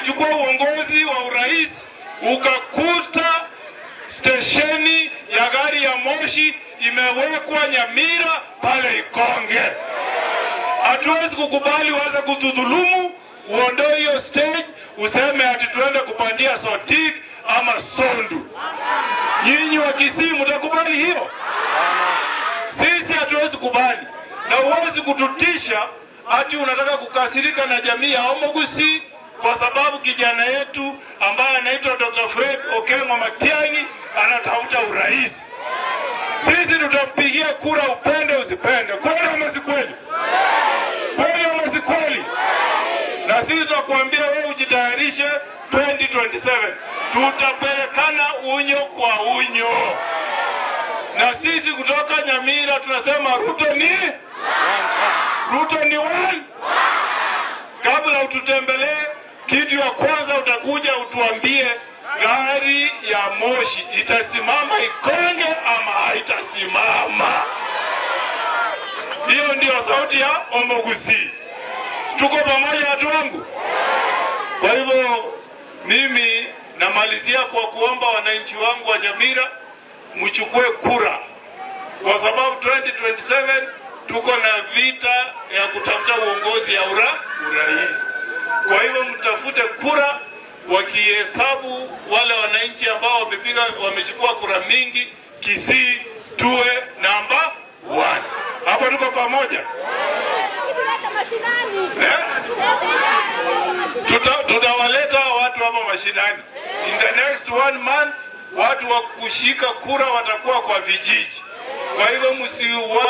Ulichukua uongozi wa urais ukakuta stesheni ya gari ya moshi imewekwa Nyamira pale Ikonge. Hatuwezi kukubali uanze kutudhulumu, uondoe hiyo stage, useme ati tuende kupandia Sotik ama Sondu. Nyinyi wa Kisii mtakubali hiyo? Sisi hatuwezi kubali, na huwezi kututisha ati unataka kukasirika na jamii ya Omogusii kwa sababu kijana yetu ambaye anaitwa Dr. Fred Okengo Matiang'i anatafuta urais. Sisi tutampigia kura upende usipende. Kweli ama si kweli? Kweli ama si kweli? Na sisi tunakuambia wewe ujitayarishe 2027 tutapelekana unyo kwa unyo, na sisi kutoka Nyamira tunasema Ruto ni one. Kabla ututembelee, kitu ya kwanza utakuja utuambie gari ya moshi itasimama Ikonge ama haitasimama. Hiyo ndio sauti ya Omogusii. Tuko pamoja, watu wangu? Kwa hivyo mimi namalizia kwa kuomba wananchi wangu wa Nyamira mchukue kura, kwa sababu 2027 tuko na vita ya kutafuta uongozi ya urais. Kwa hivyo mtafute kura, wakihesabu wale wananchi ambao wamepiga wamechukua kura mingi, Kisii tuwe namba 1. Hapo tuko pamoja, eh? Tutawaleta watu hapa mashinani. In the next one month watu wa kushika kura watakuwa kwa vijiji. Kwa hivyo msiwa